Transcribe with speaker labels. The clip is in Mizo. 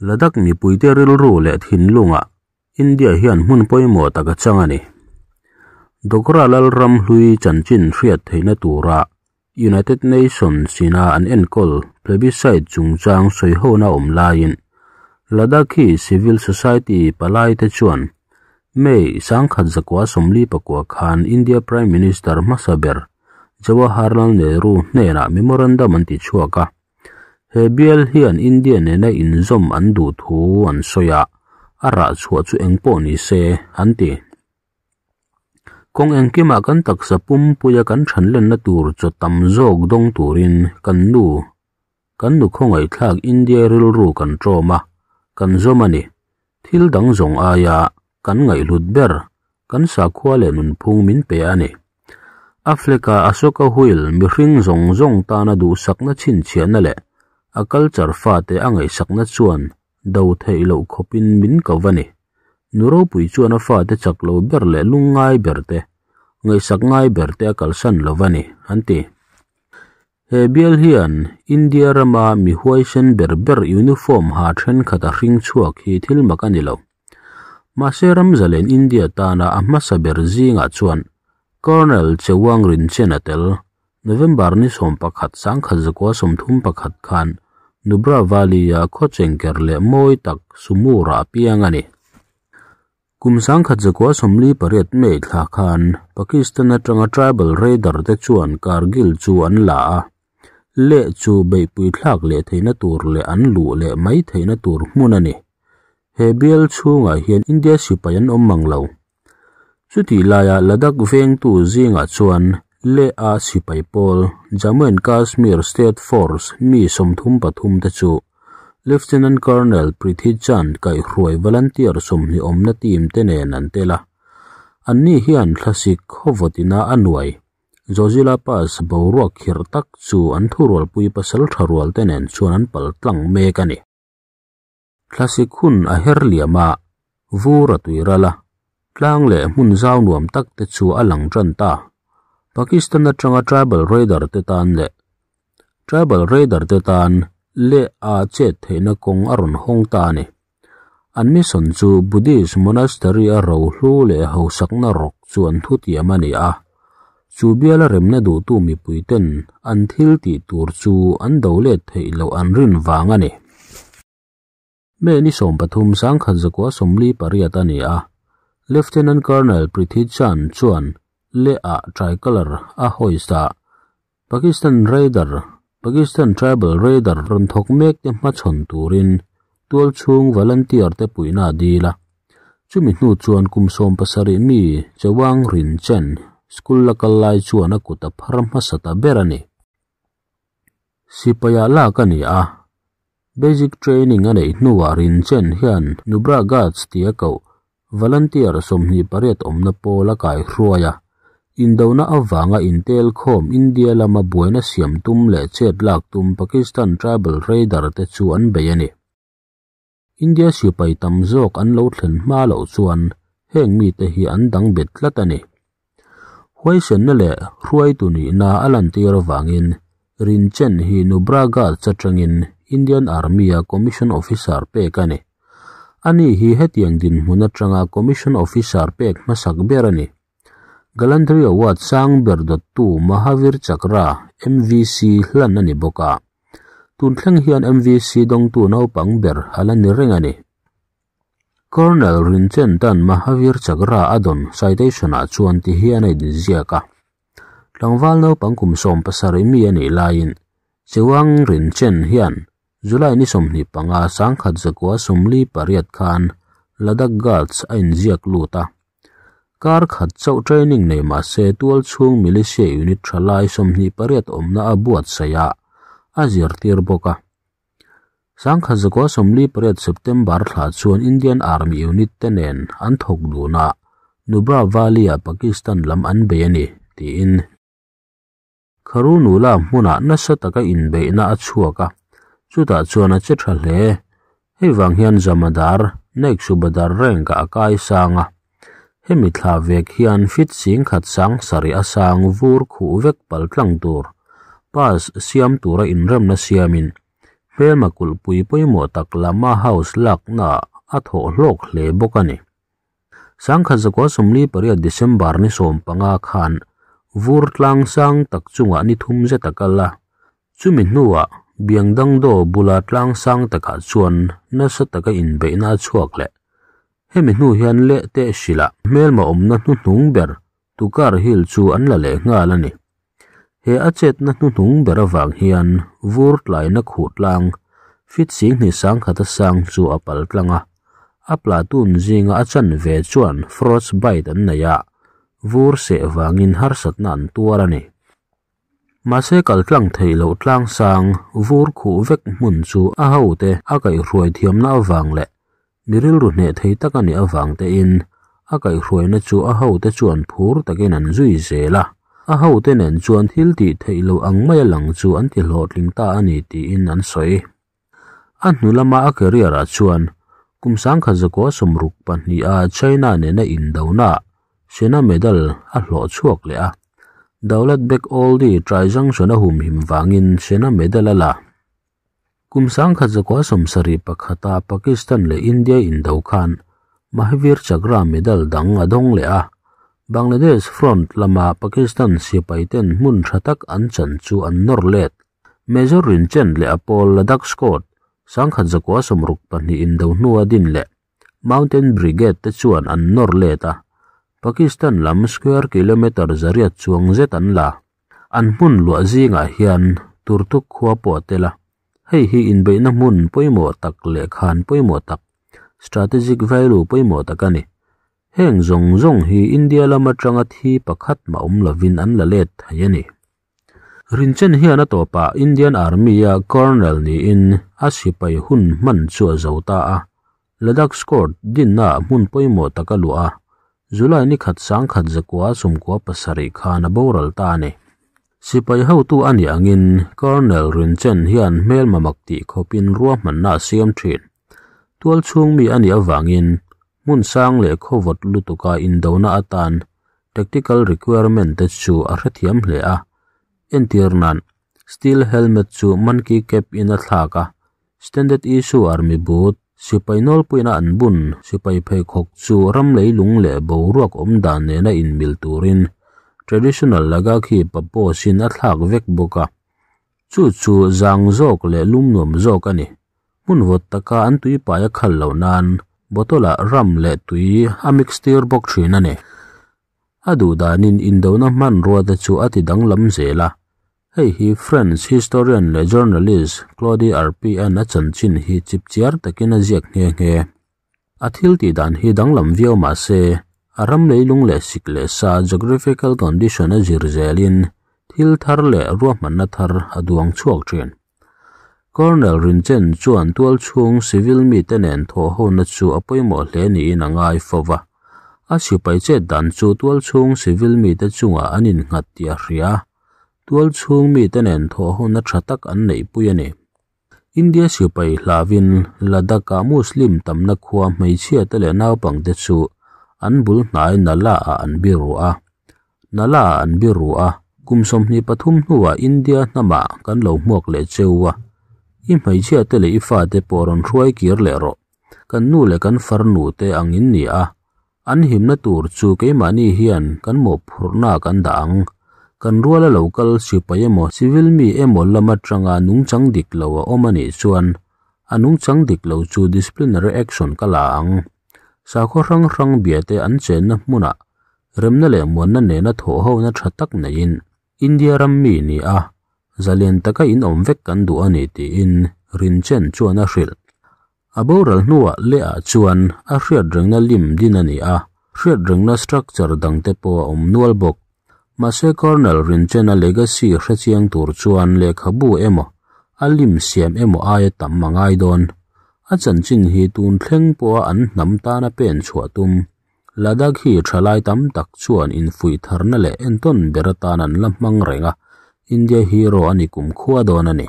Speaker 1: Ladakh mipuite rilru leh thinlungah India hian hmun pawimawh tak a chang a ni. Dogra lalram hlui chanchin hriat theihna tura United Nations ina an enkawl plebiscite chungchang sawihona awm laiin Ladakhi civil society palaite chuan May 1949 khan India Prime Minister hmasa ber Jawaharlal Nehru hnenah memorandum an ti chhuak a. He bial hian India nena inzawm an duh thu an sawi a, a rah chhuah chu eng pawh ni se, an ti. Kawng engkimah kan taksa pumpuia kan thanlenna tur chaw tam zawk dawng turin kan nu, kan nu khawngaihthlak India rilru kan tawm a, kan zawm a ni. Thil dang zawng aia kan ngaihhlut ber, kan sakhua leh nunphung min pe a ni. Africa Ashoka Wheel mihring zawng zawng tana duhsakna chhinchhiahna leh a culture fate a ngaihsakna chuan do theih loh khawpin min ko a ni. Nu ropui chuan a fate chak lo ber leh lungngai ber te, ngaihsak ngai ber te a kalsan lo a ni, an ti. He bial hian India rama mi huaisen ber ber uniform ha thenkhat a hring chhuak hi thil mak a ni lo. Mahse ramzalen India tana a hmasa ber zingah chuan Colonel Chewang Rinchen a tel. November ni 11 1931 khan Nubra Valley-a khawchengker leh mawi tak Sumura a piang a ni. Kum 1948 May thla khan Pakistan atanga tribal raider te chuan Kargil chu an la a. Leh chu beihpui thlak leh theihna tur leh an luh leh mai theihna tur hmun a ni. He bial chhungah hian India sipai an awm mang lo. Chuti laia Ladakh vengtu zingah chuan Leh a sipai pawl Jammu and Kashmir State Force mi 33 te chu Lieutenant Colonel Prithi Chand kaihhruai volunteer 20 awmna team te nen an tel a. Anni hian thlasik khawvawtina a nuai Zojila Pass boruak khirh tak chu an thurualpui pasal tha rual te nen chuan an pal tlang mek a ni. Thlasik hun a her liama vur a tuirala tlang leh hmun zau nuam tak te chu a lang tan ta. Pakistan atanga tribal raider te tan leh tribal raider te tan leh a chet theihna kawng a rawn hawng ta a ni. An mission chu Buddhist monastery a ro hlu leh hausakna rawk chu an thu tiam a ni a. Chu biala remna duhtu mipuiten an thil tih tur chu an do let theih loh an rin vang a ni. May ni 13 1948 a ni a. Lieutenant Colonel Prithi Chand chuan le a tricolor a hoist a. Pakistan Raider, Pakistan Tribal Raider rawn thawk mek te hmachhawn turin tual chhung volunteer te puihna a dil a. Chumi hnu chuan kum 17 mi Chewang Rinchen school la kal lai chuan a kut a phar hmasa ta ber a ni. Sipaia lak a ni a. Basic training a neih hnuah Rinchen hian Nubra Guards tia koh volunteer 28 awmna pawl a kai hruai a. Indona awanga intel khawm India lama buaina siam tum leh chet lak tum Pakistan Tribal Raider te chu an bei a ni. India sipai tam zawk an lo thlen hma loh chuan heng mi te hi an dang bet tlat a ni. Huaisenna leh hruaitu nihna a lantir avangin Rinchen hi Nubra Guards atangin Indian Army a Commission Officer pek a ni. Ani hi hetiang dinhmun atanga Commission Officer pek hmasak ber a ni. Gallantry Award sang ber dawttu Mahavir Chakra MVC hlan a ni bawk a. Tun thleng hian MVC dawngtu naupang ber ala ni reng a ni. Colonel Rinchen tan Mahavir Chakra a dawn citation ah chuan ti hian a inziak a. Tlangval naupang kum 17 mi a nih laiin Chewang Rinchen hian July ni 25 1948 khan Ladakh Guards a inziak lut a. Kar khat chauh training nei mahse tual chhung militia unit thalai 28 awmna a buatsaih a a zirtir bawk a. 1948 September thla chuan Indian Army unit te nen an thawk dun a. Nubra Valley-a Pakistan lam an bei a ni, tiin. Kharunula hmunah nasa taka inbeihna a chhuak a. Chutah chuan a che tha hle. Hei vang hian Jamadar, Naik Subadar rank a kai sang a. Hemi thla vek hian fit sing khat sang sari a sang vur khuh vek pal tlang tur. Pass siam tura inremna siamin. Hmelma kulhpui pawimawh tak Lama House laknaah a thawh hlawk hle bawk a ni. 1948 December ni 15 khan vur tlang sang tak chungah ni thum zet a kal a, chumi hnuah Biangdangdaw bula tlang sang takah chuan nasa taka inbeihna a chhuak leh. Hemi hnu hian leh teh hrilh hmelma awmna hnuhnung ber Tukar Hill chu an la leh nghal a ni. He a chetna hnuhnung ber avang hian vur tlaina khuh tlang fit 10,000 sangkhata sang chu a pal tlang a. A platoon zinga a chanve chuan frostbite an nei a, vur seh vangin harsatna an tuar a ni. Mahse kal tlang theih loh tlang sang vur khuh vek hmun chu a hote a kaihhruai thiamna avang leh Mi rilru hneh thei tak a nih avang tein a kaihhruaina chu a hote chuan phur takin an zui zel a, a hote nen chuan thil tih theih loh ang maia lang chu an ti hlawhtling ta a ni tiin an sawi. A hnu lama a career ah chuan kum 1962 a China nena indonaah Sena Medal a hlawh chhuak leh a, Daulat Beg Oldi Tri-Junction a humhim vangin Sena Medal a la. Kum 1971 a Pakistan leh India indo khan Mahavir Chakra medal dang a dawng leh a, Bangladesh front lama Pakistan sipaiten hmun tha tak an chan chu an nawr let. Major Rinchen leh a pawl Ladakh Squad 1962 indo hnua din leh Mountain Brigade te chuan an nawr let a, Pakistan lam square kilometre 800 chuang zet an la. An hmun luah zingah hian Turtuk khua pawh a tel a, hei hi inbeihna hmun pawimawh tak leh khan pawimawh tak, strategic value pawimawh tak a ni. Heng zawng zawng hi India lam atanga thi pakhat mah awm lovin an la let thei a ni. Rinchen hian a tawpah Indian Army-a Colonel niin a sipai hun hman chu a zo ta a, Ladakh Squad dinnaah hmun pawimawh tak a luah a, July ni khat 1997 khan a boral ta a ni. Sipai hotu a nih angin Colonel Rinchen hian hmelma mak tih khawpin ruahmanna a siam thin. Tual chhung mi a nih avangin hmun sang leh khawvawt lutuka indona atan tactical requirement te chu a hrethiam hle a. Entir nan, steel helmet chu monkey cap in a thlak a, Standard issue army boot, sipai nawlpuina an bun, sipai pheikhawk chu ram leilung leh boruak awm dan nena inmil turin traditional Ladakhi paposin a thlak vek bawk a. Chu chu zang zawk leh lum nuam zawk a ni. Hmun vawt taka an tuipai a khal loh nan bottle ah ram leh tui a mix tir bawk thin a ni. A duh danin indona hmanrua te chu a ti danglam zel a. Hei hi French historian leh journalist Claude Arpi-a'n a chanchin hi chipchiar takin a ziak nghe nghe. A thil tih dan hi danglam viau mah se, a ram leilung leh sik leh sa geographical condition a zir zelin thil thar leh ruahmanna thar a duang chhuak thin. Colonel Rinchen chuan tual chhung civil mite nen thawhhona chu a pawimawh hle niin a ngai fo va. A sipai chet dan chu tual chhung civil mite chungah an innghat tih a hria. Tual chhung mite nen thawhhona tha tak an neihpui a ni. India sipai hlavin Ladakh-a Muslim tamna khua hmeichhia te leh naupangte chu an bul hnai Nala-ah an biru a. Nala-ah an biru a, kum 23 hnuah India hnamah kan lo hmuak leh cheu a. I hmeichhia te leh i fate pawh rawn hruai kir leh rawh. Kan nu leh kan farnu te ang in ni a, an himna tur chu keimahni hian kan mawhphurhna kan dah ang. Kan ruala lo kal sipai emaw civil mi emaw lam atanga nungchang dik lo a awm a nih chuan a nungchang dik lo chu disciplinary action ka la ang. Sakhaw hrang hrang bia te an chenna hmunah remna leh muanna nena thawhhona tha tak neiin India ram mi ni a, zalen taka in awm vek kan duh a ni tiin Rinchen chuan a hrilh. A boral hnuah lehah chuan a hriatrengna lim din a ni a, hriatrengna structure dangte pawh a awm nual bawk. Mahse Colonel Rinchena legacy hrechiang tur chuan lehkhabu emaw, a lim siam emaw aia tam a ngai dawn. A chanchin hi tun thleng pawha an hnam tana pen chhuah tum. Ladakh hi thalai tam tak chuan infuih tharna leh entawn ber atan an la hmang reng a, India hero a ni kumkhua dawn a ni.